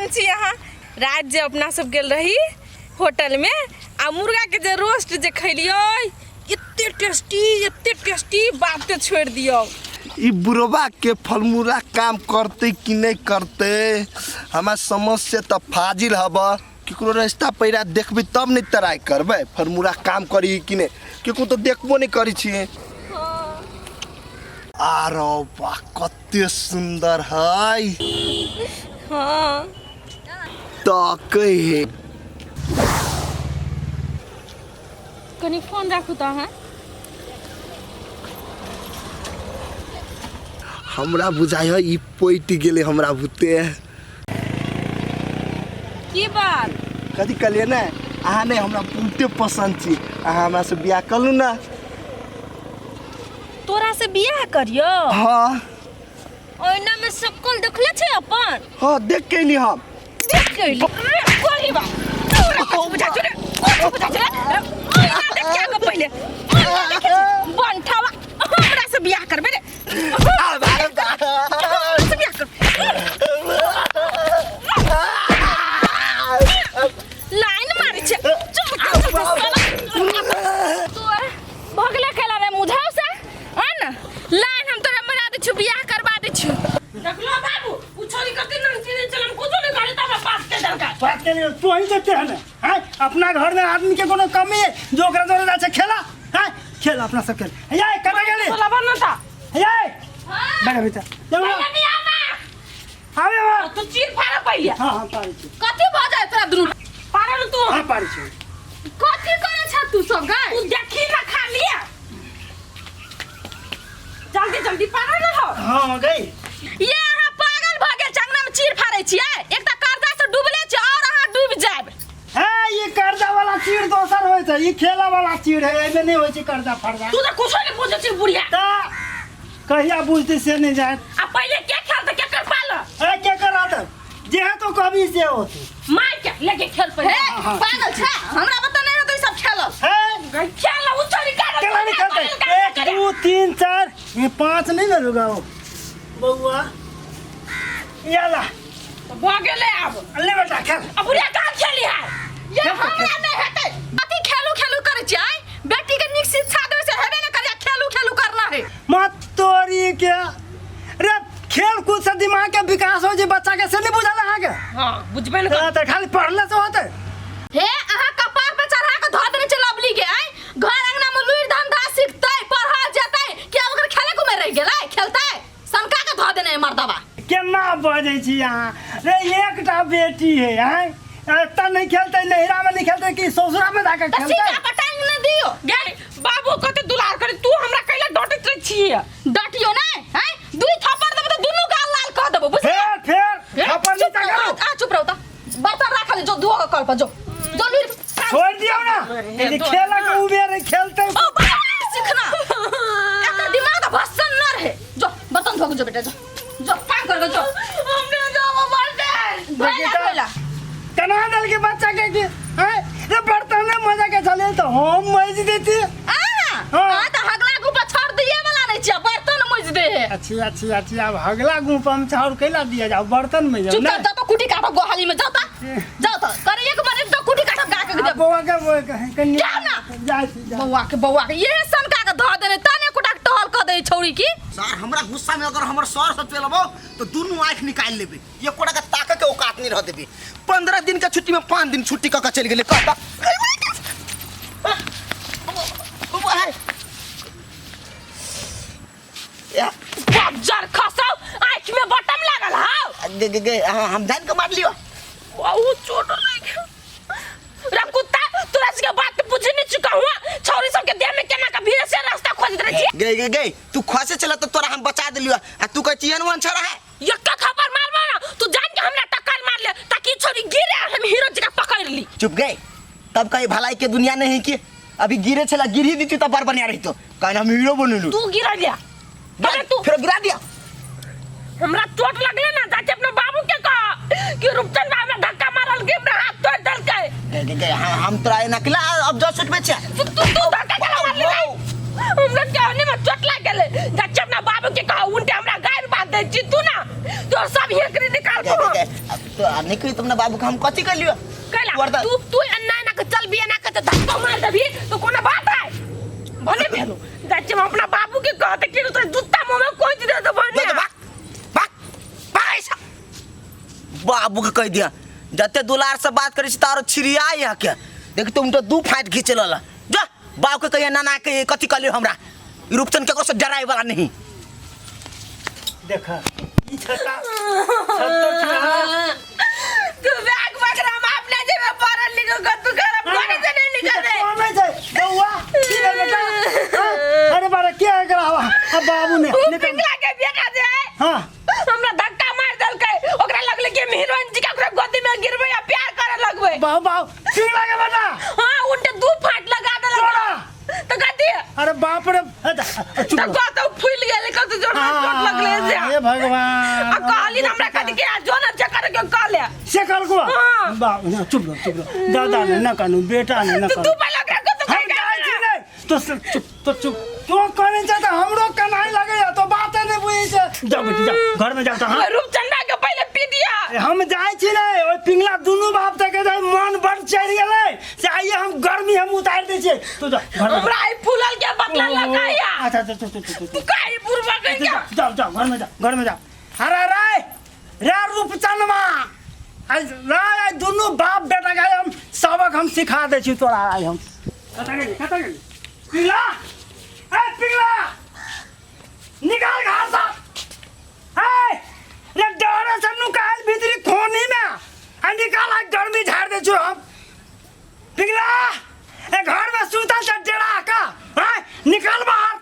केहन छी अहाँ राति जे अपना सब गेल रही होटलमे आ मुर्गाके जे रोस्ट जे खैलियै एते टेस्टी एते टेस्टी बाते छोड़ि दियौ। ई बुढ़वा के फलमूला काम करते कि नहीं करते हमार समझ से तो फाजिल हब। केकरो रास्ता पैरा देखबे तब नहीं ट्राई करबे फलमूला काम करी कि नहीं, केकरो तो देखबो नहीं करी छिए। आरो बा कते सुंदर है। हाँ तकै है। कनी फोन राखू तऽ अहाँ। हमरा बुझाइ है ई पटि गेलै हमरा बुते। की बात? कथी कहलियै ने अहाँ नहि हमरा बहुते पसन्द छी, अहाँ हमरा से बियाह कर लू ना। तोरा से बियाह करियो? हाँ। ओहिना में शकल देखले छै अपन? हाँ देख के एली हम। देख के एली? रे कोरी बा। तोरा कथी बुझाइ छौ रे? कथी बुझाइ छौ रे? ओहिना देख के आगो पहिले। ओहिना देखे छै। बनठावा हमरा से बियाह करबे रे। हमरा से बियाह करबे। लाइन मारै छै। चुप चुप चुप साला। तू भगले खेला रे मुझाव से। आ ना लाइन हम तोरा मरा दै छु बियाह करबा दै छु। देखलो बाबू उ छोरी कते नंची नहीं चलम कुछो नहीं करे तब बात के दरकार। बात के लिए तू ही देते हैं ना हैं? अपना घर में आदमी के कोनो कमी है जो ओकरा जोरे जा छै खेला हैं? खेल अपना सब खेल। ये कत गेली? बोला बन ना ये बैठ बेटा। जाओ। पहिले बियाह बा। आवे बा। तू चीर फाड़ पहिले। हां हां पारी छी। कथी भ जाय तोरा दुनू? पारल तू। हां पारी छी। कथी करे छ तू सब गए? तू देखी ना खाली। जल्दी जल्दी पारल ना हो। हां गई। ये अहाँ पागल भ गेल चंगना में चीर फाड़ै छियै। एक त कर्जा से डूबले छी और अहाँ डूब जायब। है ये कर्जा वाला चीर दोसर होय छै, ई खेला वाला चीर है, एमे नहीं होय छै कर्जा फर्जा। तू त कुछो नहीं बुझै छी बुढ़िया। त कहिया बुझते से नहीं जाए। आ पहिले के खेलते के कर पाल? ए के कर आदत? जे है तो कभी से होते। मार के लेके खेल पहिले। हे, हाँ, पागल छै, हमरा बता नहीं रहतो ई सब खेलल। हे, खेल उ छोरी का केला नहीं खेलते। 1 2 3 4 ये 5 नहीं ना रुका हो। बउआ याला भ गेलै आब। ले बेटा खेल। अब बुढ़िया कहाँ खेली है? ये हमरा नहीं हेतै। अथी खेलू खेलू करै छियै? बेटी के नीक शिक्षा देबै से हेबे ने करिया, खेलू खेलू करना है। मत तोरी के रे खेल कूद से दिमाग के विकास हो जे बच्चा के से नहीं बुझल अहाँ के। हां बुझबे ने। त खाली पढ़ले से होते। हे अहाँ कपार पे चढ़ा के धऽ देने छै लवली के आय घर अंगना में लुरि धंधा सीखतै पढ़ा जेतै कि आब ओकर खेले घुमे रहि गेलै खेलतै सनका के धऽ देने मर्दबा। केना बजै छी अहाँ रे? एकटा बेटी है आय एतऽ नहीं खेलतै, नैहरा में नहीं खेलतै कि ससुरा में जाके तऽ खेलतै? सीता पर टांग नहि दियौ। गे बाबू कते दुलार करे तू हमरा कैला डटैत रहै छियै? डटियो नै हैं दुई थप्पड़ देबो तऽ दुनू गाल लाल कऽ देबो बुझलियै? फेर फेर हे, थप्पड़ चुप नीचा रहो, करू। आ चुप रहो तऽ बर्तन राखल जो धो के कल पर जो जो लुरि छोड़ दियौ ना। यदि खेलक उबेर है, खेलतै। ओ बाबा सीखना एकर दिमाग तऽ भस्सन न रहे। जो बर्तन धो के जो बेटा जो जो काम कर जो। हमने जाबो बर्तन धोइला धोइला। केना देल के बच्चा के कि हैं रे बर्तन में मजा के चले तो हम मज देती। आ हाँ। आ तऽ हगला गुपा छोड़ दिए वाला नहीं छियै बर्तन मज दे है। अच्छी अच्छी अच्छी अब हगला गुपा में चाउर कैला दिया जाओ बर्तन में जाओ चुप ना। जाओ तो कुटी काटो गोहाली में जाओ ता जाओ तो करे एक बार एक तो कुटी काटो गा के आ, देब। बौआ के बौआ के कन्या जाओ ना। जा छी, जा। बौआ के बौआ के ये सनका के धऽ देने तने कुटा के टहल क दे छौरी की। सर हमरा गुस्सा में अगर हमर सर से चलबो तो दुनू आंख निकाल लेबे, एकोटा के ताके के औकात नहीं रह देबे। 15 दिन के छुट्टी में 5 दिन छुट्टी क के चल गेले। कहता बज्जर खसौ आँख में बटम लागल हौ। गे गे गे हाँ, हम जान के मार लियो। बहुत चोट लागे रे कुत्ता, तोरा सबके बात बुझ नहीं चुका हुआ। छौरी सबके देह में केना के भीड़ से रास्ता खोजत रहे छी। गे गे गे तू खसे चला तो तोरा हम बचा देलियो आ तू कहै छी एहन ओहन छड़ा है। यक्का खबर मारबा ना तू जान के हमरा टक्कर मार ले ताकि छौरी गिरे हम हीरो जका पकड़ ली। चुप गए तब कहीं भलाई के दुनिया नहीं की। अभी गिरे छला गिर ही दी तब बार बनिया रही तो कहना हम हीरो बनलू। तू गिरा लिया अरे तू फिर गिरा दिया। हमरा चोट लगले ना जाके अपने बाबू के कह कि रूपचंद बाबू हमरा धक्का मारल के हमरा हाथ तोड़ देलकै। गे, गे, गे, हाँ, हम तोरा एना केला अब जस उठबे छे। तू तू तू धक्का केला मारले रे? हमरा केहनी में चोट लाग गेले जाके अपना बाबू के कह उनटे हमरा गायर बात दे छी तू ना तोर सब हेकरी निकाल तू तो नहीं कही तुमने बाबू के हम कथी कर लियो कैला वरदान। तू तू अन्ना ना के चल बिया ना के तो धक्का मार देबी तो कोनो बात है भले भेलो जाइ छी हम अपना बाबू के कहते कि तोरा जूता मुंह में कोच दे दे बने दे भाग भाग भाग ऐसा बाबू के कह दिया जते दुलार से बात करी छी तारो छिरिया है के देख तुम तो दू फाट घींच लल जा बाबू के कहिया नाना के कथी कहलियो हमरा ई रूपचंद केकरो से डराए वाला नहीं देखा ई छता छतो छड़ा तू बैग बकरा हम अपने जेबे पढ़ल लिखल कर तू घर कोने से नहीं निकल रे कौन छै बौआ की भेल बेटा हाँ? अरे बारे के एकरा हवा अब बाबू ने तू निकल पिघला के बेटा जे है हां हमरा धक्का मार देलकै ओकरा लगलै कि हम हीरोइन जी के ओकरा गोदी में गिरबै आ प्यार करे लगबै बाबू बाबू की लागे बेटा हां उनटे दू फाट लगा देलक तोरा? तो कथी अरे बाप रे चुप तो रहो। कतौ फूल गेलै कतौ जोर में चोट लगलै से हे भगवान आ कहली हमरा कथी के जो न चक्कर के कहले से कल को हाँ। बाप ना चुप रहो चुप रहो दादा ने ना कानू बेटा ने ना तो कानू तू पहले ओकरा कतौ हम जाइ छी नै तो चुप तो चुप तो कहने छै तऽ हमरो कनाइ लगैया तो बाते नहि बुझै छै जाओ बेटी जाओ घर में जाओ तऽ हाँ रूपचंदा के पहले पी दिया हम जाइ छी नै ओहि पिंगला दुनू बाप तक के मन बड़ चढ़ि गेलै से आइए हम गर्मी हम उतारि दै छियै तू जा घर में हमरा ई फूलल के बदला लगाया अच्छा अच्छा चुप चुप चुप तू काहे बुढ़वा कह के जाओ जाओ जाओ घर में जाओ घर में जाओ अरे रे रे रूपचंदमा आइ रे आइ दुनू बाप बेटा के आइ हम सबक हम सिखा दै छी तोरा आइ हम कतऽ गेली कतऽ गेली पिंगला ए पिंगला निकाल घर से ए रे डरे से नुकायल भीतरी खोनी में आ निकाल आ गर्मी झाड़ दै छी हम पिघला ए घर में सुतल छ डेरा का हैं निकाल बाहर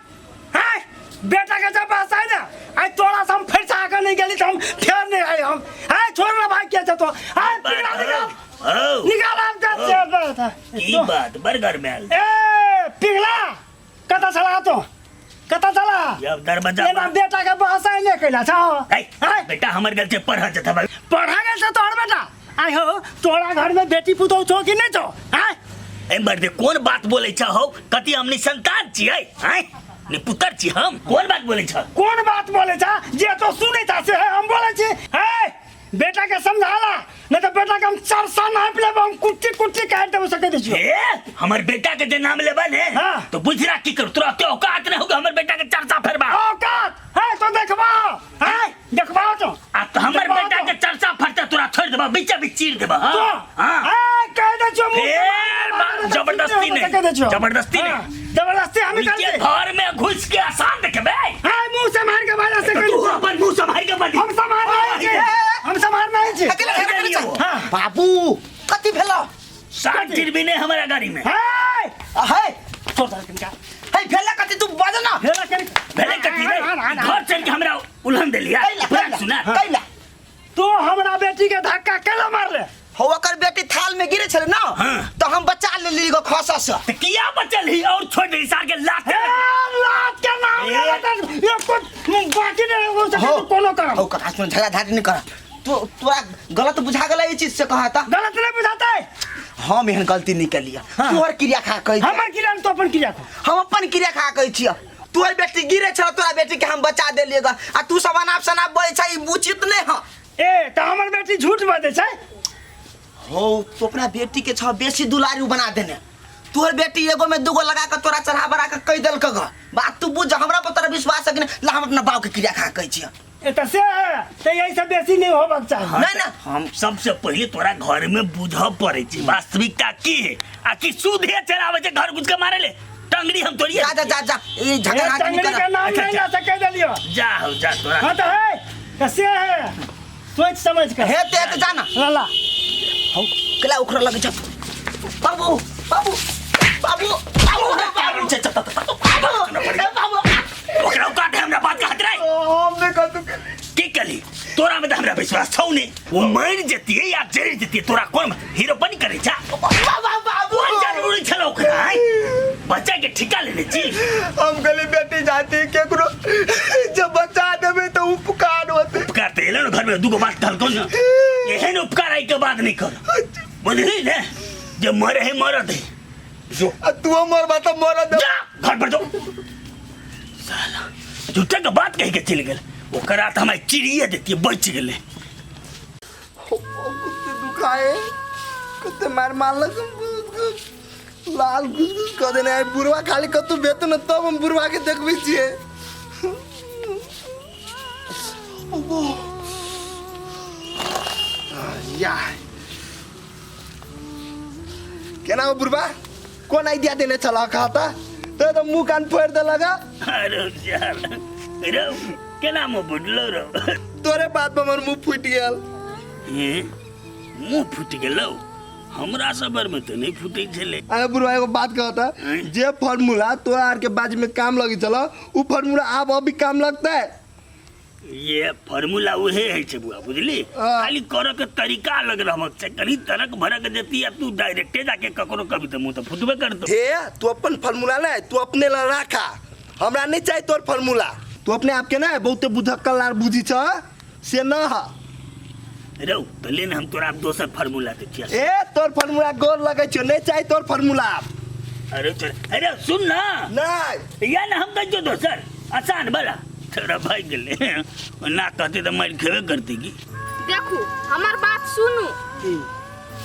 हैं बेटा के जब पास आए ना आई तोरा से हम फिर से आके नहीं गेली तो हम फिर नहीं आए हम हैं छोड़ ना भाई क्या तो हैं पिघला निकाल औ, निकाल हम जा की बात बड़ घर में आयल ए पिघला कता चला तो कता चला जब दरवाजा एना बेटा के बहसाई नहीं कैला छौ ऐ, हैं बेटा हमर गल से पढ़ जता भाई पढ़ा गेल छ तोहर बेटा आइ हो तोरा घर में बेटी पुतोह छौ कि नहीं छौ हैं ए मर्दे कोन बात बोलै छ हो कति हमनी संतान छियै हैं ने पुत्र छी हम कोन बात बोलै छ कोन बात बोले छा जे तो सुनै छा से हम बोले छी हे बेटा के समझाला नहीं तो बेटा के हम चरसा नाप लेब हम कुट्टी कुट्टी काट देब सके दै छियो ए हमर बेटा के जे नाम लेबा ने हाँ। तो बुझ रहा की कर तोरा के औकात नहीं होगा हमर बेटा के चर्चा फेरबा औकात है तो देखबा है देखबा तो आ तो हमर देखबा बेटा तो। के चर्चा फरता तोरा छोड़ देबा बीचे बीच चीर देबा तो हां हां ए कह दे छियो मुंह से ए, मार दे, जबरदस्ती नहीं, कह दे छियो। जबरदस्ती नहीं। हाँ, जबरदस्ती हम उनके कर दे घर में घुस के आसान देखबे हां मुंह से मार के बाजा से तो कह तू अपन मुंह संभाल के बदी हम संभाल नहीं छी हम संभाल नहीं छी अकेले झगड़ा करै छै। हाँ। बाबू कथी भेलो सात चिरबी ने हमारा गाड़ी में हे हे छोड़ दे कनिका हे भेला कथी तू बाज ना भेला कनि भेले कथी रे घर चल के हमरा उल्हन देलिया कैला पूरा कैला सुना कैला तू हमरा बेटी के धक्का केला मारले हो ओकर बेटी थाल में गिरे छले ना हाँ। तो हम बचा लेली गो खसा से तो किया बचल ही और छोड़ दे सार के लात हे लात के नाम ए। ले त ये कुछ बाकी नहीं हो सके कोनो करम हो कका सुन झगड़ा झाड़ी नहीं कर तू तोरा गलत बुझा गेलै ई चीज से कहा था गलत नहीं बुझाते हम एहन गलती नहीं केलियै हाँ। तोहर क्रिया खा कहै छियै। हमर क्रिया तो अपन क्रिया खा हम अपन क्रिया खा कहै छियै तोहर बेटी गिरे छल तोरा बेटी के हम बचा देलियै ग आ तू सब अनाप शनाप बोलै छै ई उचित नहि हँ ए त हमर बेटी झूठ बजै छै हो तू अपना बेटी के छ बेसी दुलारू बना देने तोहर बेटी एगो में दूगो लगा के तोरा चढ़ा बढ़ा के कह देलक ग बात तू बुझ हमरा पर तोरा विश्वास है कि नहीं ला हम अपना बाप के क्रिया खा कहै छियै ए त से है त यही से बेसी नहीं होबक चाही नहीं ना हम सबसे पहिले तोरा घर में बुझ पड़े छै वास्तविकता की है आ कि सुधे चलावे छै घर घुस के मारे ले टंगड़ी हम तोड़िए जा जा जा जा ई ए झगड़ा झांटी टंगड़ी नहीं के कर नाम अच्छा, नहीं ला सके देलियो जा हो जा तोरा हां त है त से है सोच समझ कर हे ते ते जा ना ला ला हौ केला उखड़ लगे छ बाबू बाबू बाबू बाबू बाबू बाबू ए बाबू ओकरा औकात है हमरा बात कहत रहे हम नहीं कर की कली तोरा में तो हमरा विश्वास छौ ने वो मर जतिए या जर जतिए तोरा कोन हीरो बनी करे छा बाबू बाबू कोन जरूरी छल ओकरा आँय? बच्चा के ठिका लेने छी हम गली बेटी जाती केकरो जब बचा देबे तो उपकार होते उपकार तो एले न घर में दूगो बात कहलको न एहन उपकार आई के बाद नहीं कर बुझली ने जे मरे है मरत है जो आ तू मरबा तो मर दे जा घर पर जो साला झूठे के बात कह के चल गेल ओकरा तो हमारे चिड़िए देती बच गेले बहुत दुखाए कते मार मारलक, लाल घुस घुस कऽ देने आइ बुढ़वा। खाली कतौ भेटत ने तब हम बुढ़वा के देखबै छियै। ओहो या केना हो बुढ़वा, कोन आइडिया देने छलह खाता तो तो मुंह कान फोड़ि देलक। अरे यार रौ, केना मुँह फुटलो रौ? तोरे बात पर हमर मुंह फूटि गेल। हे, मुँह फुटि गेलौ? हमरा सब में तऽ नहि फुटै छलै। अरे बुढ़वा, एगो बात कहता, जे फार्मूला तोरा आर के बाज में काम लगी छल उ फार्मूला आब अभी काम लगता है? ये फार्मूला उहे होइ छै बुआ, बुझली? हाँ। खाली करऽ के तरीका अलग रहबक छै। कनी तरक भरक जेती आ तू डायरेक्टे जाके ककरो कभी तऽ मुँह तऽ फुटबे करतौ। हे, तू अपन फार्मूला ने तू अपने ला राखा, हमरा नहीं चाहिए तोर फार्मूला। तू अपने आप के ना बहुते बुधक्कल आर बुझी छ, से न ह। रौ, तऽ ले ने, हम तोरा आब दोसर फार्मूला दै छियै। ए, तोर फार्मूला गोर लगै छौ, नहीं चाहिए तोर फार्मूला आब। अरे चल, अरे सुन ना। नहीं। या ना, हम दै छियौ दोसर आसान वाला। तोरा भागि गेलै ना कहते तऽ मारि खेबे करतै की। देखू, हमर बात सुनू।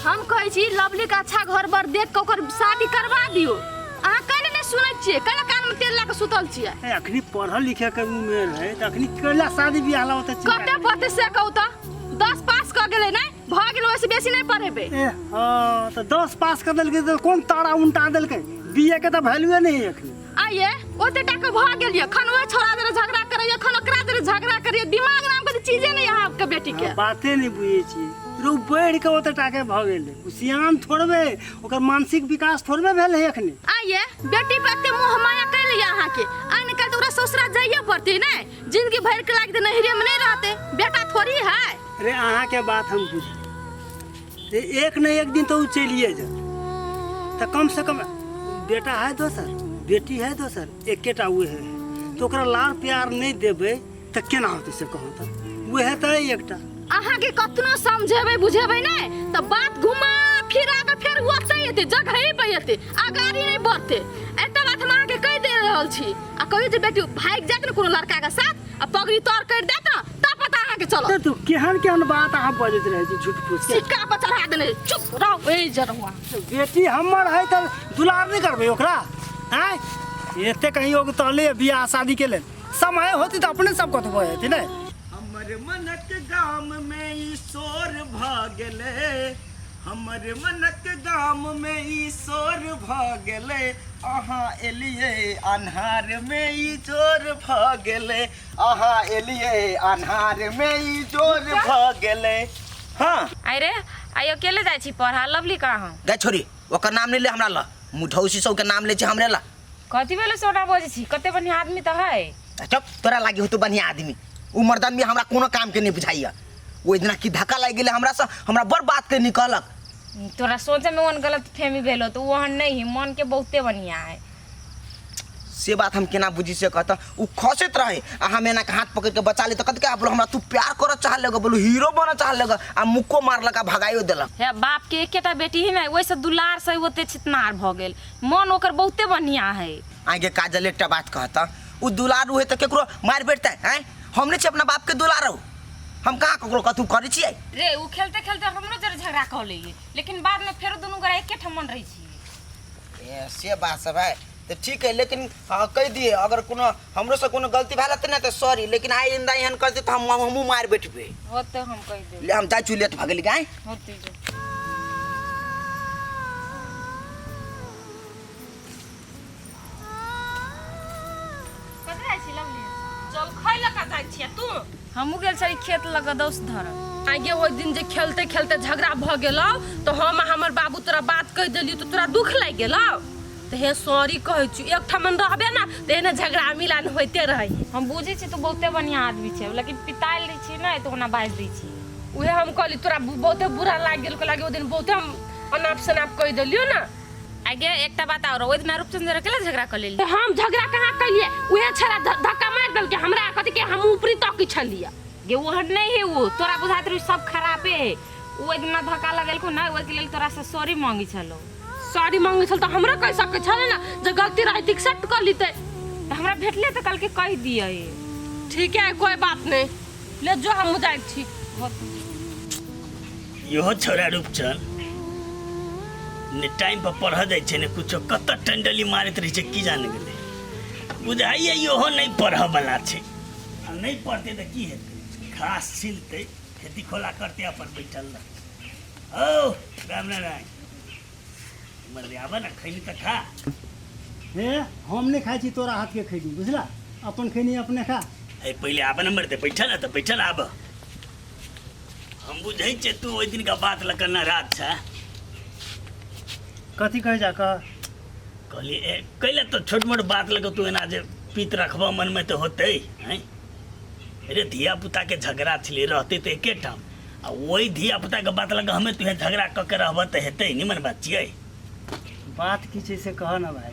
हम कहै छी लवली के अच्छा घर बर देख के ओकर शादी करवा दियौ। अहाँ कैले नहि सुनै छियै? कैले कान में तेल लगा के सुतल छियै? ए, अखनी पढ़ल लिखे के उमेर है तऽ अखनी कैला शादी बियाह ला ओते चिंता कते करै? पढ़तै से कहू तऽ? 10 पास कऽ गेलै नहि भऽ गेलै, ओहिसँ बेसी नहि पढ़ेबै। ए हाँ, तऽ 10 पास कर देलकै तऽ कोन तारा उनटा देलकै? बीए के तऽ वैल्यूए नहीं है अखनी। आइए ओते टाका भऽ गेल यऽ, खन ओहि छोड़ा जरे झगड़ा करैया, खन ओकरा जरे झगड़ा करैया। दिमाग नाम के चीजे नहि अहाँके बेटी के। हाँ, बाते नहीं बुझै छियै रो, बढ़ि के ओते टाके भऽ गेलै, ओ सियान थोड़बे, ओकर मानसिक विकास थोड़बे भेल है अखनी। आइए बेटी पर एते मोह माया कैल यऽ अहाँके, आइ निकालि तऽ ओकरा ससुरा जाइए पड़तै ने। जिंदगी भरि के लागि तऽ नैहरे में नहीं रहते, बेटा थोड़ी है। अरे, अहाँके बात हम बुझ रे, एक न एक दिन तो उ चलिए जात, तऽ कम से कम बेटा है दोसर, बेटी है दोसर, एकेटा उहे है, तऽ ओकरा लाड़ प्यार नहि देबै तऽ केना होतै से कहू? तऽ उहे तऽ एकटा। अहाँके कतनो समझेबै बुझेबै ने तऽ बात घुमा फिरा के फेर ओतै एतै, जगहे पे एतै, अगाड़ी नहि बढ़तै। एते बात हम अहाँके कहि दे रहल छी। आ कहियो जे बेटी भागि जायत ने कोनो लड़का के साथ आ पगड़ी तर करि देत ने, तब पता अहाँके चलत। तऽ तू केहन केहन बात अहाँ बजैत रहै छी झूठ फूस के। सिक्का पर चढ़ा देने, चुप रहो ए जरहुआ। बेटी हमर है तऽ दुलार नहि करबै ओकरा? आँय, एते कहीं तहले बियाह शादी के लेल समय होती तऽ अपने सब कतबो हेती ने। हमर मनक गाम में ई शोर भ गेलै, हमर मनक गाम में ई शोर भ गेलै, अहाँ एलियै अन्हार में ई जोर भ गेलै, अहाँ एलियै अन्हार में ई जोर भ गेलै। हाँ। अरे, आइ अकेले जाइ छी पढ़ा? लवली कहाँ? गै छोरी, ओकर नाम नहि ले हमरा ल, मुठौसी सबके नाम लै छै हमरे ला। कथी भेलै सोना बजै छी? कते बढ़िया आदमी तऽ है। चुप, तोरा लागी होतो बढ़िया आदमी। उ मर्दन भी हमरा कोनो काम के नहीं बुझाइया। ओहि दिना की धक्का लागि गेलै हमरा से, हमरा बड़ बात के निकलक। तोरा सोचे में ओहन गलत फहमी भेलो तऽ ओहन नहीं है, मन के बहुते बढ़िया है। से बात हम केना बुझी से कहता? उ खसैत रहे आ हम एना के हाथ पकड़ के बचा ले, तऽ कथी बोलो, हमरा तू प्यार करऽ चाह लेगा, बोलो हीरो बनऽ चाह लेगा, आ मुक्को मारलक आ भगाइयो देलक। हे, बाप के एकेटा बेटी है ने, ओहिसँ दुलार से ओते छितनार भऽ गेल। मन ओकर बहुते बढ़िया है। आगे काजल, एकटा बात कहता, उ दुलारू है तऽ केकरो मारि बैठतै? आँय, हम नहि छी अपना बाप के दुलारू? हम कहाँ ककरो कथू करै छियै? रे, उ खेलते खेलते हमरो जरे झगड़ा कऽ लैए, लेकिन बाद में फेरो दुनू गोरा एके ठमन रहै छियै। ए, से बात सब है तऽ ठीक है, लेकिन हाँ, कहि दिए, अगर कोनो हमरो से कोनो गलती भेल हेतै ने तऽ सॉरी, लेकिन आइंदा एहन करतै तऽ हम हमहूँ मारि बैठबै। होते, हम कहि देब। ले, हम जाइ छी, लेट भऽ गेली गाय। होते जो। कतऽ जाइ छी लवली? चल खै लऽ कऽ जाइ छियै तू? हमहूँ गेल छली खेत लग दौस धर। आगे ओहि दिन जे खेलते खेलते झगड़ा भऽ गेलौ तऽ हम आ हमर बाबू तोरा बात कहि देलियौ तऽ तोरा दुख लागि गेलौ, तऽ हे सॉरी कहै छी। एक ठमन रहबे ने तऽ एहने झगड़ा मिलान होइते रहै। हम बुझै छी तू बहुते बढ़िया आदमी छै, लेकिन पितायल रहै छी ने तऽ ओना बाजि दै छी। उहे हम कहली, तोरा बहुते बुरा लागि गेल लागे, ओहि दिन बहुते हम अनाप शनाप कहि देलियौ ने। आगे एकटा बात आओर, ओहि दिना रूपचंद जरा केला झगड़ा कऽ लेली? तऽ हम झगड़ा कहाँ कैलियै? उहे छड़ा धक्का मारि देलकै हमरा, कथी के हम ऊपरी तक छलियै। गे, ओहन नहि है ओ, तोरा बुझाइत रहै सब खराबे है। ओ ओहि दिना धक्का लगेलको ने, ओहिके लेल तोरा से सॉरी मांगै छलौ। सॉरी मांगै छल तऽ हमरो कहि सकै छलै ने, जे गलती रहै तऽ एक्सेप्ट कऽ लितै। तऽ हमरा भेटले तऽ कहलकै कहि दियै। ठीक है, कोई बात नहीं, ले जो, हम जाइ छी। इहो छौड़ा रूपचन ने टाइम पर पढ़ऽ जाइ छै ने कुछो, कतऽ टंडली मारैत रहै छै की जाने गेलै। बुझाइए इहो नहि पढ़ऽ वाला छै। आ नहि पढ़तै तऽ की हेतै? घास छिलतै, खेती खोला करतै अपन बैठल रहतै। औ रामनारायण मरदे, आबऽ ने, खैनी तऽ खा। हे, हम नहि खाइ छी तोरा हाथके खैनी, बुझला? अपन खैनी अपने खा। हे, पहिले आबऽ ने मरदे, बैठल ने तऽ बैठल आबऽ। हम बुझै छियै तू ओहि दिनका बात लऽ कऽ नाराज छह। कथी कहै जा कह। कहलियै ए कैला तो छोट मोट बात लऽ कऽ तू एना जे पीत रखबह मनमे तऽ होतै? हैं रे, धिया पुताके झगड़ा छलै, रहतै तऽ एके ठाम, आ ओहि धिया पुताके बात लऽ कऽ हमे तुहे झगड़ा कऽ के रहबह तऽ हेतै? निमन बात छियै? बात की छै से कह ने भाय।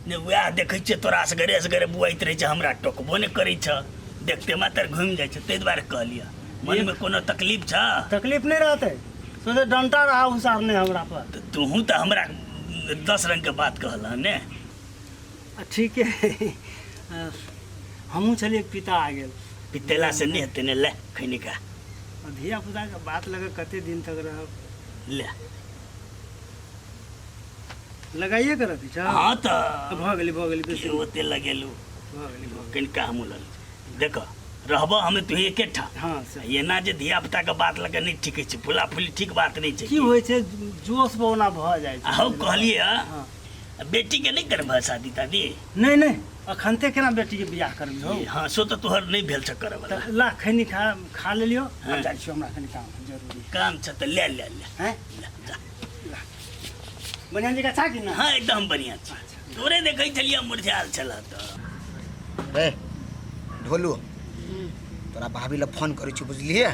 ने वएह देखै छियै तोरा असगरे असगरे बुआइत रहै छै, हमरा टोकबो नहि करै छ, देखते मात्र घुमि जाइ छै, ताहि दुआरे कहलियै। मनमे कोनो तकलीफ छ? तकलीफ नहि रहतै, सोचे डंटा रहा उसारने हमरा पर। तऽ तूहूँ तऽ हमरा 10 रंगके बात कहलह ने। आ ठीके, हमहूँ छलियै पिता आ गेल। पितेलासँ नहि हेतै ने, ले खैनी खा। धिया पुताके बात लऽ कऽ कते दिन तक रहब? ले। लगाइए के रखै छ? हाँ तऽ। भऽ गेलै, भऽ गेलै, बेसी ओते लगेलू। भऽ गेलै, भऽ गेलै। कनिका हमहूँ लग देख रहबह, हमे तू एके ठाम। हाँ से एना जे धिया पुताके बात लऽ कऽ नहि ठीक छै, फुला फुली ठीक बात नहि छै। की होइ छै, जोश बौना भऽ जाइ छै। हौ कहलियै। हाँ। बेटीके नहि करबह शादी तादी? नहि नहि, अखनते केना बेटीके बियाह करबी हौ? हाँ, सो तऽ तोहर नहि भेल छ करऽ वाला। तऽ ला खैनी खा, खा लेलियो। हाँ। जाइ छियो, हमरा कनि काम है, जरूरी। काम छ तऽ ले ले ले। हैं? ले जा। बढ़िआँ जकाँ छा कि ना? हाँ, एकदम बढ़िआँ छै। तोरे देखै छलियै मुरझायल छलह तऽ। रे ढोलू, तोरा भाभी लए फोन करै छी, बुझलियै?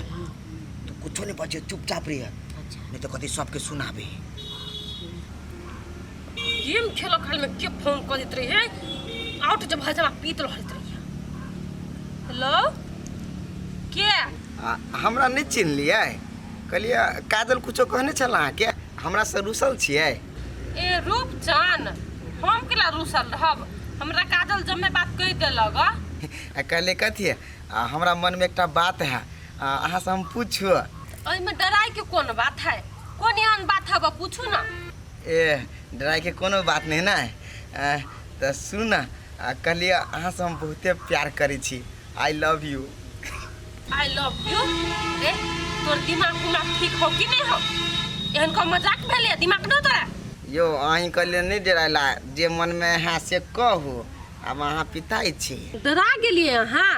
तू कुछो नहि बजे, चुपचाप रहिए, नहीं तो कथी सबके सुनाबे। गेम खेलो खाल में के फोन कर देत रही है, आउट जब हजमा पीत रहत रही। हेलो, के? हमरा नहि चिन्हलियै? कहलियै काजल कुछो कहने छल अहाँके? हमरा से रुसल छियै? ए रूपचन, हम केला रूसल रहब? हमरा काजल जमे बात कहि देलक। आ कहलियै कथी, आ हमरा मनमे एकटा बात है, आ अहाँसँ हम पूछू? एहिमे डराय के कोन बात है? कोन एहन बात है, पूछू ना। ए डराइके कोनो बात नहि ने। आ, तऽ सुनू ने, आ कहलियै अहाँसँ हम बहुते प्यार करै छी। I love you. I love you? रे तोर दिमाग उमाग ठीक हो कि नहीं हो? एहन को मजाक भेलै? दिमाग न तोरा? यौ, अहीं कहलियै नहि डराइला, जे मनमे है से कहू। आब अहाँ पिताइ छी। डरा गेलियै अहाँ?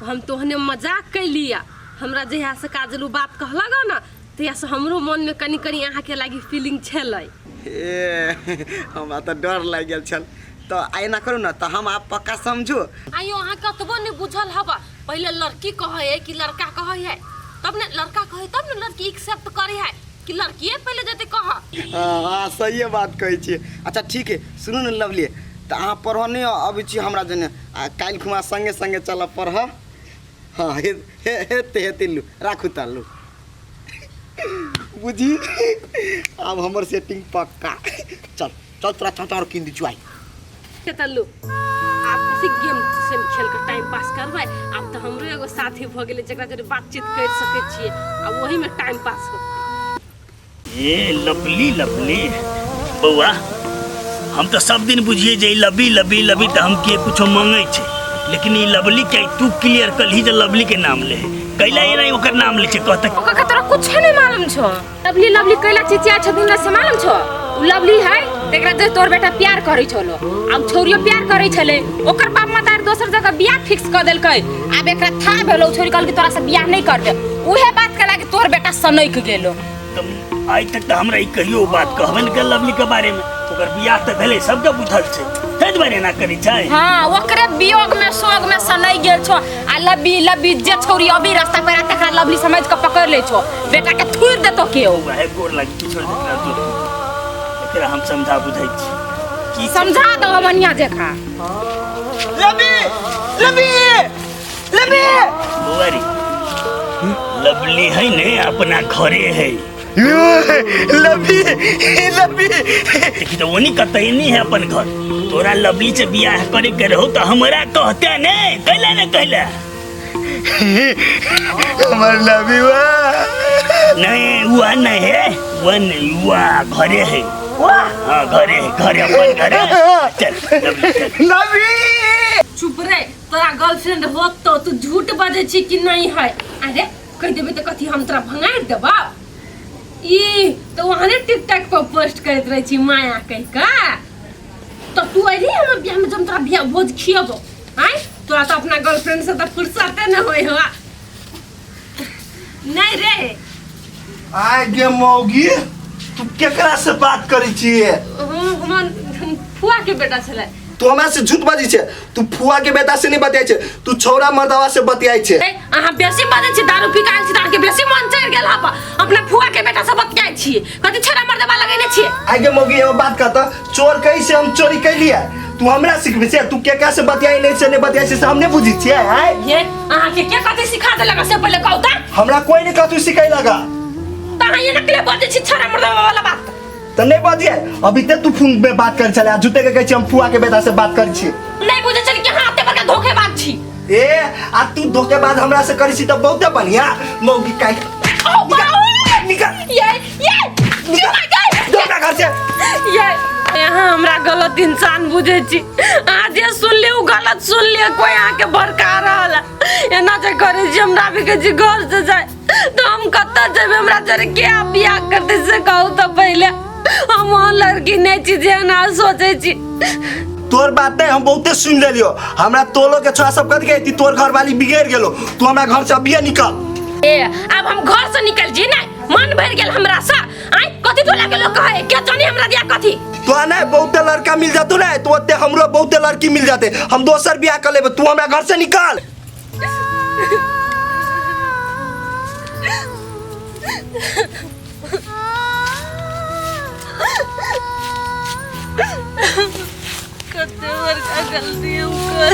हम तोहने मजाक कैलियै। हमरा जहिया से काजलू बात कहलक ने, तहिया से हमरो मनमे कनि कनि अहाँके लागि फीलिंग छलै। ए हमरा तऽ डर लागि गेल छल। तऽ आइ एना करू ने, तऽ हम आब पक्का समझू। आइयो अहाँ कतबो नहि बुझल हब, पहिले लड़की कहै है कि लड़का कहै है? तब ने लड़का कहै तब ने लड़की एक्सेप्ट करै है, कि लड़किए पहिले जेतै कह? हाँ हाँ, सहिए बात कहै छियै। अच्छा ठीक है, सुनू ने लवली, तऽ अहाँ पढ़ऽ नहि अबै छी हमरा जने, आ काल्हि खुमा सङ्गे सङ्गे चलब पढ़ऽ। हाँ, हे हेतै हेतै, लू राखू तऽ लू। बुझी आब हमर सेटिंग पक्का। चल चल, तोरा चाचा और कीन दी आइ। के लू, आब कथी गेम सेम खेल के टाइम पास करबै? आब तऽ हमरो एगो साथी भऽ गेलै जकरा जरे बातचीत करि सकै छियै, आ ओहीमे टाइम पास होतै। ए लवली लवली बौआ, हम तऽ सब दिन बुझिए जे ई लबी लबी लबी तऽ हम के कुछो मांगै छै, लेकिन ई लवली के तू क्लियर कलही जे लवली के नाम ले कैला एना ओकर नाम ले छै कहते। ओकर के तोरा कुछ नहीं मालूम छो? लवली लवली कैला चिचिया छथिन से मालूम छो? उ लवली है तेकरा जे तोर बेटा प्यार करै छलो, आब छौरियो प्यार करै छले, ओकर बाप मतार दोसर जगह बियाह फिक्स कर देलकै। आब एकरा था भेलो, छौरी कहलकै तोरा से बियाह नहीं करबे। उहे बात के लागी तोर बेटा सनक गेलो। तऽ आइ तक तऽ हमरा ई कहियो बात कहबे नहि कयल लवली के बारे में। ओकर बियाह तऽ भेलै, सबके बुझल छै, ताहि दुआरे एना करै छै। हाँ, ओकरे वियोग में शोक में सनक गेल छो, आ लबी लबी जे छौरी अभी रास्ता पर तकरा लवली समझ के पकड़ ले छो। बेटा के थूर देतो केओ। वएह गोर लागि किछो एकरा तू, एकरा हम समझा बुझै छी की छै। समझा दो बढ़िया जकाँ। लबी लबी लबी। बौआ रे, लवली है ने अपना घरे है। लबी लबी। देखी तो ओनी कतई नहीं है अपन घर। तोरा लवली से बियाह करे के रहो तो हमरा कहते ने, कैला ने कैला? हमर लबी। नहीं वह नहीं है, वह नहीं, वह घरे है। वाह हाँ घरे है, घरे अपन घरे। चल नबी, चल। नबी चुप रे, तोरा गर्लफ्रेंड होत तो तू झूठ बजै छी कि नहीं है? अरे कह देबै तऽ कथी हम तोरा भंगारि देबौ? ई तऽ वहाँ टिकटॉक पर पोस्ट करैत रहै छी माया कहि कऽ। तो तू अयली हमर बियाह में, जब तोरा बियाह भोज खियबो आय, तोरा तो अपना गर्लफ्रेंड से तऽ फुर्सते न होय हो। नहीं रे आय गे मौगी, तू केकरा से बात करै छियै? हम हमर फुआ के बेटा छलै। तू हमरा से झूठ बाजै छै? तू फुआ के बेटा से नहीं बतियाइ छै, तू छौड़ा मर्दवा से बतियाइ छै। ए, अहाँ बेसी बजै छी, दारू पी के आयल छी तऽ अहाँके बेसी मन चढ़ि गेल हप। अपना फुआ के बेटा से बतियाइ छी, कथी छौड़ा मर्दवा लगेने छियै? आय गे मौगी, एगो बात कहता, चोर कैसे हम चोरी कैलियै तू हमरा सिखबै छै? तू केकरा से बतियाइ नहीं से नहीं बतियाइ छै से हम नहीं बुझै छियै? आय ये अहाँके के कथी सिखा देलक से पहिले कहू तऽ। हमरा कोई नहीं कथू सिखै लगा। तऽ अहाँ एना केले बजै छी छौड़ा मर्दवा वाला बात? तऽ नहीं बजिए, अभी ते तू फोन में बात कर छले आ झूठे के कहै छी हम फुआ के बेटा से बात करै छी। नहीं बुझै छली कि अहाँ एते बड़का धोखेबाज छी। ए आ तू धोखेबाज हमरा से करै छी तऽ बहुते बढ़िया मौगी काहे ओ बाबा निकल ये ये निकल धोखा घर से। ये यहाँ हमरा गलत इंसान बुझे छी। अहाँ जे सुनली उ गलत सुनली, कोई अहाँ के भड़का रहल है। एना जे करे छी हमरा भी कहै छी घर से जाय, तो हम कतऽ जेबै? हमरा जरे के बियाह करते से कहू तऽ पहिले। हम ओहन लड़की नहीं छी जे एना सोचै छी। तोर बात नहीं हम बहुते सुन लेलियो। हमरा तोलो के छोरा सब कथी कहती, तोर घर वाली बिगड़ गेलो, तू हमरा घर से अभिये निकल। ए अब हम घर से निकल जी नहीं, मन भर गेल हमरा से। आय कथी टोला के लोग कहे के जानी हमरा दिया कथी। तो नहीं बहुते लड़का मिल जातो ना, तो ओते हमरो बहुते लड़की मिल जाते, हम दोसर बियाह कर लेबे, तू हमरा घर से निकल। कते बड़का गलती हम कर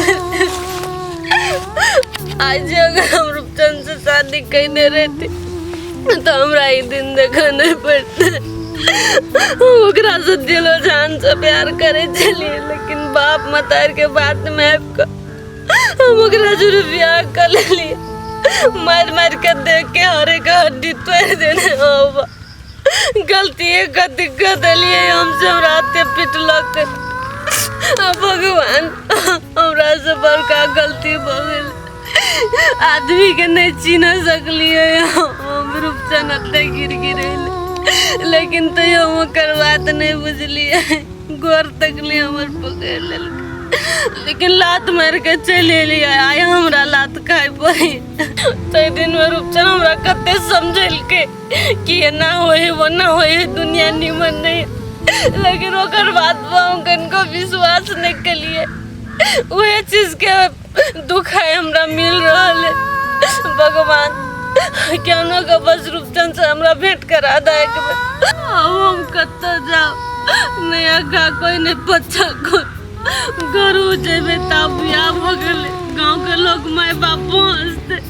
आज। अगर हम रूपचंद से शादी कैने रहती तो हमरा ई दिन देखा नहीं पड़ते। हम ओकरा से दिलो जान से प्यार करे छलिए, लेकिन बाप मतार के बात में आबि कऽ हम ओकरा जरूर बियाह कर लेलिए। मार मार के देख के हरे के हड्डी तोड़ देने हो। गलती कथी कर देलिए हमसे, हमरा एते पिटलक। भगवान हमरा से बड़का गलती भऽ गेल, आदमी के नहीं चिन्ह सकलिए हम। रूपचन एते गिर गिर, लेकिन तैयो हम ओकर बात नहीं बुझलिए। गोर तकली हमर पकड़ लेलकै, लेकिन लात मारि के चलि एलियै। आइ हमरा लात खाय पड़ी। ताहि दिन में रूपचन हमरा कते समझेलकै कि एना होइ है ओना होइ है, दुनिया निमन नहीं, लेकिन ओकर बात पर हम कनको विश्वास नहीं केलिए। वह चीज के दुख है हमरा मिल रहल है। भगवान केहनो के बस रूपचन से हमरा भेंट करा दे एक बेर। अब हम कतऽ जाउ? नया खा कोई नहीं बच्चा कोई घर हो जेबे तब बियाह भऽ गेलै, गाँव के लोग माय बापो हंसते।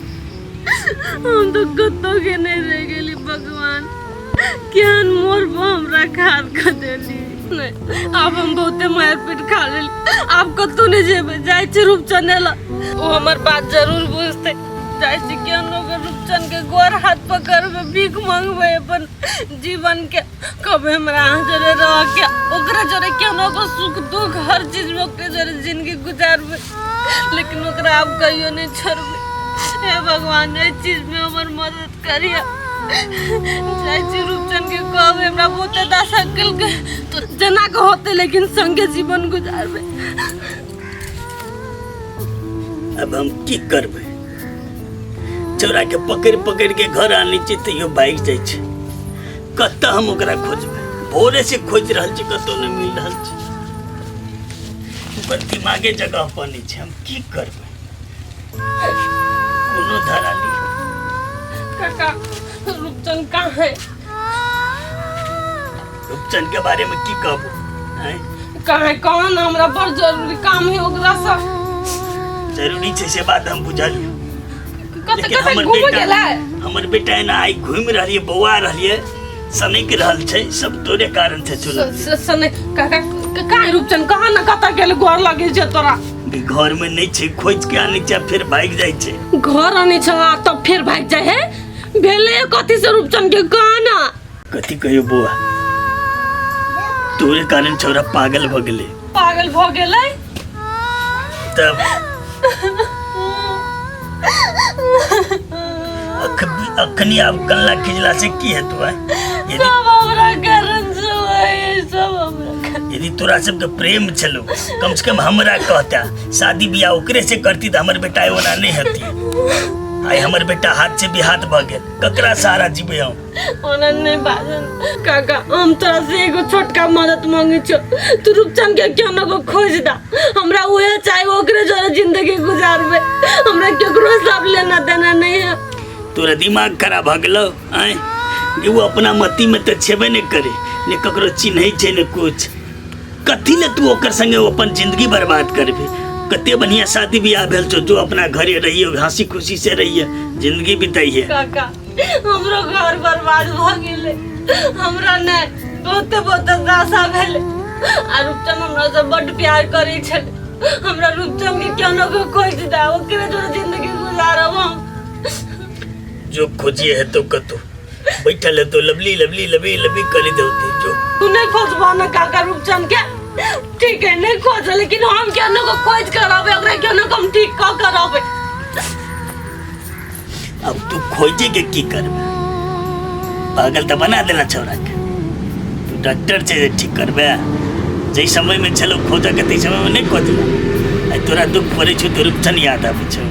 हम तो कतौ के नहीं रह गेली। भगवान केहन मोर पर हमरा खाद कऽ देली। नहीं आब हम बहुते मारि पीट खा लेली, आब कतौ नहीं जेबै। जाइ छी रूपचन ला, ओ हमर बात जरूर बुझतै। जाइ छी केहनो के रूपचन के गोर हाथ पकड़बै, भीख मंगबै अपन जीवन के। कभी हमरा अहाँ जरे रह के ओकरा जरे केहनो के सुख दुख हर चीज में ओकरे जरे जिंदगी गुजारबै, लेकिन ओकरा आब कहियो नहीं छोड़बै। हे भगवान एहि चीज में हमर मदद करिए। जाइ छी रूपचन के कहबै, हमरा बहुते दशा केलकै तो जेना के होतै लेकिन संगे जीवन गुजारबै। अब हम की करबै? चोरा के पकड़ि पकड़ि के घर आनै छी तैयो भागि जाइ छै। कतऽ हम ओकरा खोजबै? भोरे से खोजि रहल छी, कतौ नहि मिल रहल छै। ओकर दिमागे जगह पर नहि छै। हम की करबै? कोनो धरा ली। काका रूपचन कहाँ है? रूपचन के बारे में की कहबो? आँय? कहाँ है कहाँ ना, हमरा बड़ जरूरी काम है ओकरा से। जरूरी छै से बात हम बुझलियै, कतऽ लेकिन कतऽ हमर घूम बेटा गेलै? हमर बेटा एना आइ घुमि रहलियै, बौआ रहलियै, सनकि रहल छै। सब तोरे कारण छै चुनल। सने काका कहाँ है रूपचन? कहाँ ना कतऽ गेल? गोर लगे छै तोरा। घर में नहीं छै, खोज के आनै छै, फेर भागि जाइ छै। घर आनै छै आ तब फेर भागि जाइ है? भेलै कथी से रूपचन के कहना कथी कहियो बौआ तोरे कारण छौड़ा पागल भऽ गेलै पागल भऽ गेलै तब अखनी आब कल्ला खिजला से की हेतु है यदि सब हमरा कारण से होय सब हमरा कारण। यदि तोरा सबके प्रेम छलो कम से कम हमरा कहता शादी बियाह ओकरे से करती तऽ हमर बेटा ओना नहीं हती आइ हमर बेटा हाथ से भी हाथ भऽ गेल ककरा सहारा जीबै हम ओना नहीं बाजन काका हम तोरा से एगो छोटका मदद मांगे छो तू रूपचंद के क्यों ना को खोज दा हमरा उहे चाहे ओकरे जोरे जिंदगी गुजारबे हमरा केकरो सब लेना देना नहीं है तोरा दिमाग खराब भऽ गेलौ आँय जे ओ अपना मती में तऽ छेबे नहि करे ने ककरो चिन्है छै ने कुछ कथी ले तू ओकर संगे ओ अपन जिंदगी बर्बाद करबी कते बढ़िया शादी बियाह भेल छौ जो अपना घरे रहियो हंसी खुशी से रहिए जिंदगी बिताइए काका हमरो घर बर्बाद भऽ गेलै हमरा नहि बहुते बहुते दासा भेलै आ रूपचंद हमरा से बड्ड प्यार करै छलै हमरा रूपचंद के केना को खोज दा ओकरे जोरे जिंदगी गुजारब हम जो खोजिए है तो कतो बैठल है तो लवली लवली लवली लवली करी देते जो तू नहीं खोजबा ना काका रूपचंद के ठीक है नहीं खोज लेकिन हम केना को खोज करबै ओकरा केना को हम ठीक कऽ करबै अब तू खोजे के की करबे पागल तो बना देला छौड़ा के तू डॉक्टर छै जे ठीक करबे जै समय में छलो खोजऽ के तै समय में नहीं खोजला आइ तोरा दुख पड़ै छौ तऽ रूपचन याद आबै छौ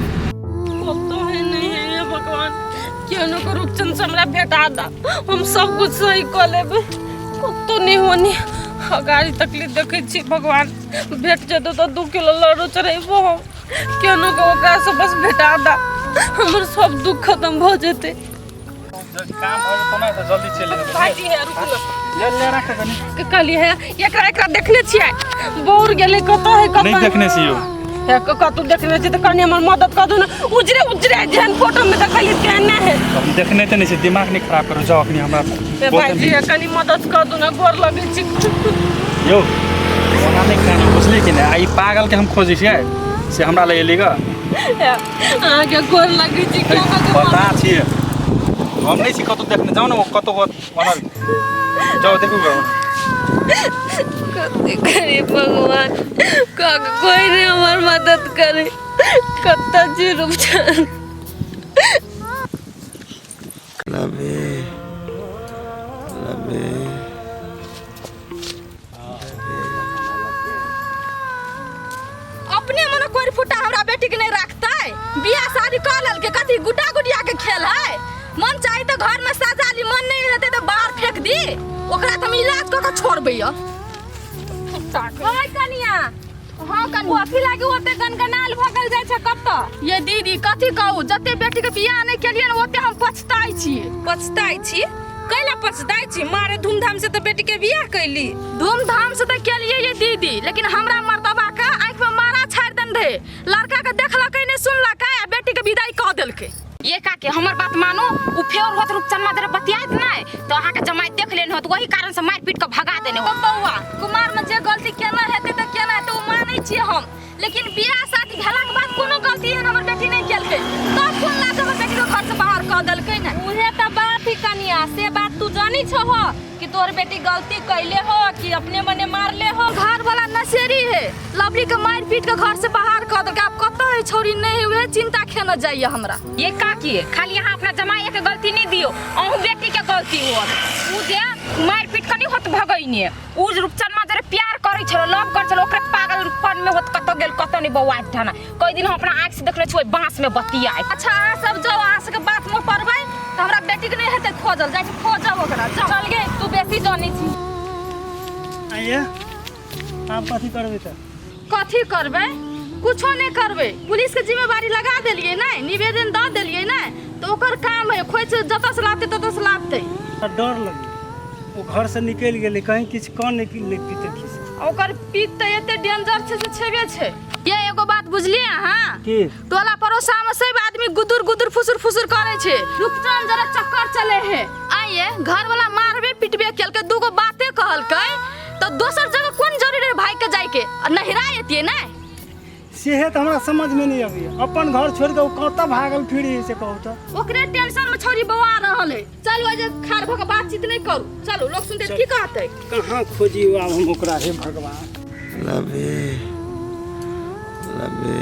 तो है नहीं है हे भगवान केहनो को रूपचंद से हमरा भेटा दा हम सब कुछ सही कऽ लेबै कतौ नहीं होनी अगाड़ी तकलीफ देखै छी भगवान भेट जेतौ तऽ 2 किलो लड्डू चढ़ेबो हम केहनो के ओकरा से बस भेटा दा हमर सब दुख खत्म भऽ जेतै काम भऽ जेतौ ने तऽ जल्दी चलि जेबै भाईजी है रुकू ना ले ले राख कनी के कहली है एकरा एकरा देखने छियै बौर गेलै कतऽ है कतऽ नहि देखने छियौ हे कतौ देखने छियै तऽ कनी हमर मदद कऽ दू ने उजरे उजरे जेहन फोटो में देखलियै तेहने है हम देखने तऽ नहि छी दिमाग नहि खराब करू जाउ अखनी हमरा हे भाईजी हे कनी मदद कऽ दू ने गोर लगै छी यौ ओना नहि खाना बुझलियै कि नहि आ ई पागल के हम खोजै छियै से हमरा लग एली गऽ हे, अहाँके गोर लगै छी केना के पता छियै हम नहि छी कतौ देखने जाउ ने ओ कतौ होत ओना जाउ देखू गऽ कथी करी भगवान कोई नहीं हमर मदद करे कतऽ छी रूपचंद लबे लबे अपने मने कोई फुटा हमरा बेटी के नहीं रखते बियाह शादी कर लेलके कथी गुड्डा गुडिया के खेल है मन चाही तो घर में सजा ली मन नहीं रहते तो बाहर फेंक दी ओकरा तो हम इलाज कऽ के छोड़बै ओए कनिया हाँ कनिया कथी लागी ओते गनगनाल भगल जाइ छै कतऽ ये दीदी कथी कहू जते बेटी के बियाह नहीं केलियै ने ओते हम पछताइ छियै पछताइ छी कैला पछताइ छी मारे धूमधाम से तऽ बेटी के बियाह कैली धूमधाम से तऽ केलियै ये दीदी लेकिन हमरा मर्दबा के आँखि में मारा छाड़ि देने रहे लड़का के देखलकै नहीं सुनलकै आ बेटी के विदाई कऽ देलकै ये काके हमर बात मानो उ फेर होत रूपचनमा जरा बतियाइत नहि तऽ अहाँके जमाई देख लेने होत वही कारण से मारि पीट के भगा देने ओ होत बौआ कुमार में जे गलती केना हेतै तऽ केना हेतै ओ मानै छियै हम लेकिन बियाह शादी भेलाके बाद कोनो गलती एहन हमर बेटी नहि केलकै तब कोन लाज हमर बेटी के घर से बाहर कऽ देलकै ने उहे तऽ बात ही कनिया से बात तू जानी छहो कि तोर बेटी गलती कैले हो कि अपने मने मारले हो घर वाला नशेरी है लवली के मारि पीट के घर से बाहर कऽ देलकै आब कतऽ है छौरी नहि है उहे चिंता खेने जाइए हमरा ये काकी खाली यहाँ अपना जमाई के गलती नहीं दियो अहूँ बेटी के गलती होत उ जे मारि पीट के नहीं होत भगैने उ जे रूपचनमा जरे प्यार करै छलो लव करै छलो ओकरे पागलपन में होत कतऽ गेल कतऽ नहीं बौआ ठाना कई दिन हम अपना आँख से देखले छी ओहि बांस में बतियाए अच्छा अहाँ सब जाओ अहाँ सबके बात में पड़बै तऽ हमरा बेटी के नहि हेतै खोजल जाइ छी खोजब ओकरा जाओ चल गे तू बेसी जानै छी आइए आब कथी करबै तऽ कथी करबै कुछो नहि करबै पुलिस के जिम्मेवारी लगा देलियै ने निवेदन दऽ देलियै ने तऽ ओकर काम है खोज जतऽ से लाबतै ततऽ से लाबतै तऽ डर लगै ओ घरसँ निकलि गेलै कहीं किछु कऽ नहि ले पीते खिस ओकर पीत तऽ एते डेंजर छै से छेबे छै ये एगो बात बुझलियै अहाँ की टोला पड़ोसा में सब आदमी गुदुर गुदुर फुसुर फुसुर करे छै रुपचन जरा चक्कर चले है आइए घर वाला मारबे पिटबे केलकै दूगो बाते कहलकै तऽ दोसर जगह कोन जरूरी रहे भाई के जाय के आ नहिरा एतियै ने सेहे तऽ हमरा समझमे नहि अबैए अपन घर छोड़ि कऽ ओ कतऽ भागल फिरी से कहू तऽ ओकरे टेंशन में छौरी बौआ रहल है। चलू आज खाड़ भऽ के बातचीत नहीं करू, चलू लोग सुनते तऽ की कहतै। कहाँ खोजी आब हम ओकरा, हे भगवान। लबे लबे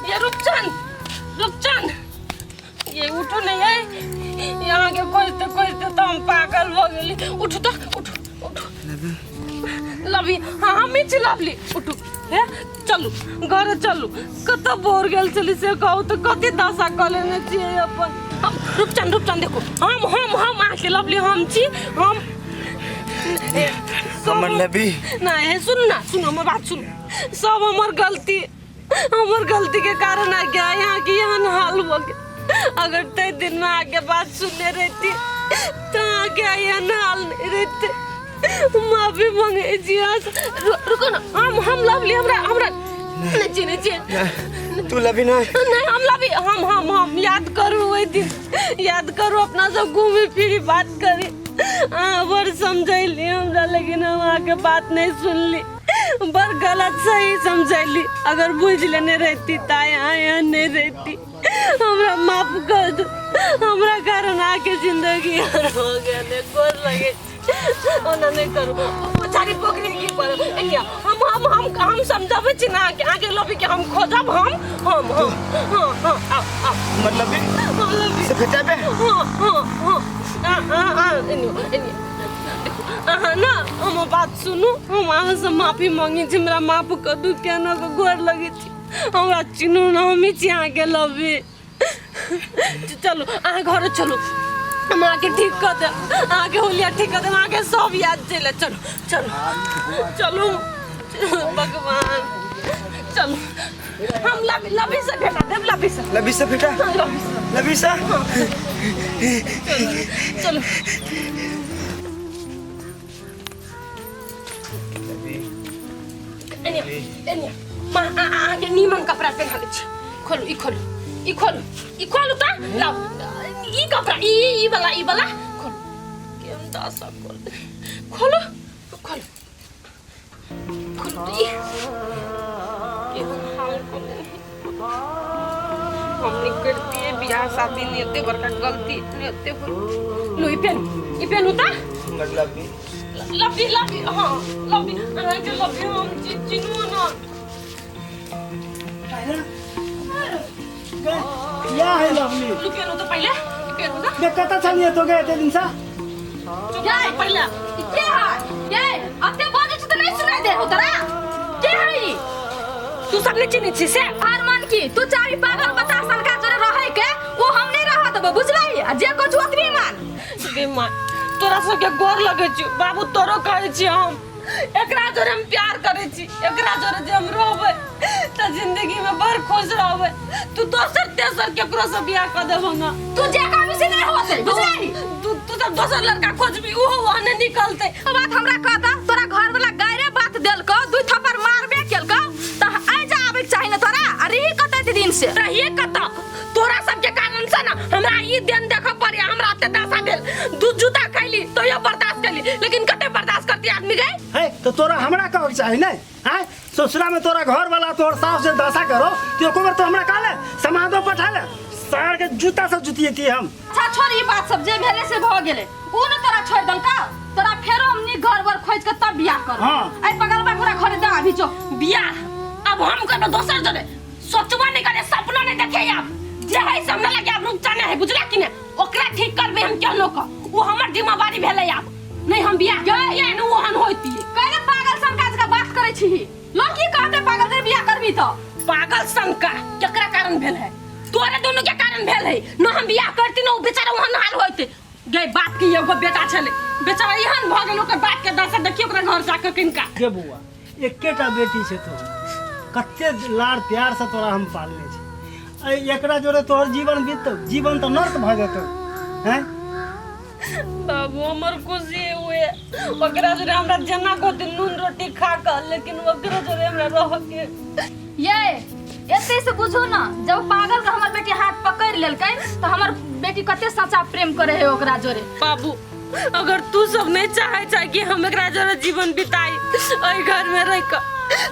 ये रुपचंद, रुपचंद, ये उठो नहीं है। यहाँ के खोजते खोजते तो हम पागल हो गेली। उठो तो, उठो उठो। लवी, हाँ हम ही छी लवली। उठो हे, चलू घर चलू। कत बोर गेल छली से कहू तो कति दशा कऽ लेने छियै अपन। हम रुपचंद, रुपचंद देखो, हम हम हम अहाँके लवली हम छी हम। हमर लवी नहीं सुन ना, सुन हमर बात सुन। सब हमर गलती, हमर गलती के कारण आ गया यहाँ के यहाँ हाल हो गया। अगर तय दिन में आगे बात सुनने रहती तो आगे यहाँ हाल नहीं रहते। माफी मांगे जी। रुको ना, हम लवली हमरा हमरा नहीं जी, नहीं जी। तू लवी नहीं? नहीं हम लवी, हम हम हम याद करू वही दिन, याद करू अपना सब घूमी फिरी बात करी। हाँ बड़ समझैली हमरा, लेकिन हम आके बात नहीं सुनली, बड़ गलत सही समझैली। अगर बुझ लेने रहती तो यहाँ यहाँ नहीं रहती। हमरा माफ कर दो, हमरा कारण आके जिंदगी हर हो गया। ने गोर लगे ओना नहीं करू, बेचारी पोखरी की पर एनिया हम हम हम हम समझाबै छी ना आके, आके लबी के हम खोजब। हम हम हम हाँ हाँ आओ आओ। मतलब भी हम लबी से भेटेबे? हाँ हाँ हाँ आ आ आ एनियो एनियो देखो अहाँ ना हमर बात सुनू, हम अहाँ से माफी मांगे छी, हमरा माफ कर दू, केना के गोर लगे छी, हमरा चिन्हू ना, हम ही छी अहाँके लबी। चलू अहाँ घर चलू, हम अहाँके ठीक कऽ देब, अहाँके होलिया ठीक कऽ देब, अहाँके सब याद चलि। चलू चलू चलू भगवान, चलू हम लबी लबी से भेटा देब, लबी से, लबी से भेटा, लबी से, लबी से। चलू चलू। एनिया एनिया माँ अहाँके नीमन कपड़ा पहिना दै छी। खोलू ई, खोलू ई, खोलू ई, खोलू तऽ लाउ ई कपड़ा, ई ई वाला, ई वाला खोलू। केहन दशा खोल, खोलू खोलू खोलू तऽ ई केहन हाल खोले। हम नहीं करती बियाह शादी, नहीं होते बड़का गलती, नहीं होते। लो ई पेन, ई पेन होता लबी लबी लबी हाँ लबी अहाँके लबी हम चिन्हू ना। या है लवली, लू पेन तो पहले ई पेन होता। देख कतऽ छलियै तो गए एते दिन से? चुप पहले। के है ये? अते बाजै छी तऽ नहीं सुनाई दे हो तोरा? के है ई? तू सब नहीं चिन्है छी से? अरमान की तू चाही पागल बता सनका जोरे रहै के, ओ हम नहीं रह देबो, बुझलही? आ जे कहै छौ ओतबी मान। गे माँ तोरा सबके गोर लगै छी बाबू, तोरो कहै छी हम एकरा जोरे हम प्यार करै छी, एकरा जोरे जे हम रहबै तऽ जिंदगी में बड़ खुश रहबै। तू दोसर तेसर केकरो से बियाह कऽ देबो ना, तू जे कहबी से नहीं होतै, बुझलही? तू तू सब दोसर लड़का खोजबी ओहो ओहने निकलतै। ओ बात हमरा कह द, तोरा घर वाला गायरे बात देलकौ, दू थप्पड़ मारबे केलकौ तऽ आइ जा आबै के चाही ने तोरा। आ रही कतऽ एते दिन से? रहिए कतऽ, तोरा सबके कारण से ना हमरा ई दिन देखऽ पड़े, हमरा एते दशा भेल। दू जूता खैली तैयो बर्दाश्त कैली, लेकिन कते बर्दाश्त करती आदमी गए? है तो तोरा हमरा कहके चाही ने? आँय ससुरा में तोरा घर वाला तोहर सास से दशा करो तो एको बेर तो हमरा कहले समाधो पठा ले, सार के जूता से जुतियती हम। अच्छा छोड़ ई बात सब, जे भेले से भऽ गेलै। उ ने तोरा छोड़ि देलकौ, तोरा फेरो हम नीक घर वर खोजि के तब बियाह करब। हाँ। एहि पगलबा घोड़ा घरे दऽ अभी जो बियाह अब हम करब दोसर जने, सोचबो नहीं करे, सपना नहीं देखे। अब जे है से हमरा लगे अब रुकता नहीं है, बुझला कि नहीं? ओकरा ठीक करबे हम केहनो क, उ हमर जिम्मेवारी भेलै। आब नहीं हम बियाह करबै ने ओहन होती। कैले पागल सनका जकाँ बात करै छीही? लोग की कहतै पागल जे बियाह करबी तऽ? पागल सनका केकरा कारण भेल है? तोरे दोनों के कारण भेल है न। हम बियाह करती न ओ बेचारा ओहन हाल होते। गई बाप के एगो बेटा छलै बेचारा एहन भऽ गेल, ओकर बाप के दशा देखियौ ओकरा घर जाके किनका। गे बौआ एकेटा बेटी छै तोहर, कते लाड़ प्यार से तोरा हम पालने छी, एकरा जोड़े तोहर जीवन बीततौ, जीवन तऽ नर्क भऽ जेतौ। हैं बाबू हमर खुशी हुए ओकरा जोरे हमरा जेना कहते नून रोटी खा कऽ, लेकिन ओकरा जोरे हमरा रह के। ये एते से बुझू ना, जब पागल के हमर बेटी हाथ पकड़ लेलकै तो हमर बेटी कते सच्चा प्रेम करे है ओकरा जोरे। बाबू अगर तू सब नहीं चाहे चाहे कि हम एकरा जोरे जीवन बिताई एहि घर में रह कऽ,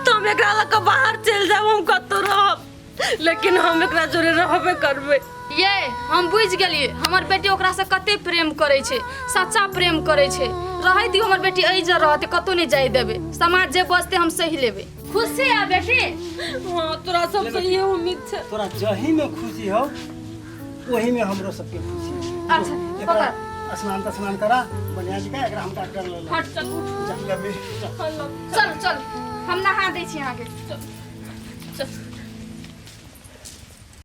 तो हम एकरा लऽ कऽ बाहर चलि जाब, हम कतौ रहब, लेकिन हम एकरा जोरे रहबे करबै। ये हम बुझि गेलियै हमर बेटी ओकरा से कते प्रेम करै छै, सच्चा प्रेम करै छै। रहै दियौ हमर बेटी एहि जर रहतै, कतौ नहि जाइ देबै, समाज जे बजतै हम सही लेबै। खुशी आ बेटी? हाँ, तोरा सबसे ये उम्मीद छै। तोरा जही में खुशी हो वही में हमरो सबके खुशी हो। अच्छा एकरा पकड़। स्नान तस्नान करा बढ़िया जी का, एकरा हम डॉक्टर ले हट चल उठ। चल चल हम नहा दै छी अहाँके। चल चल।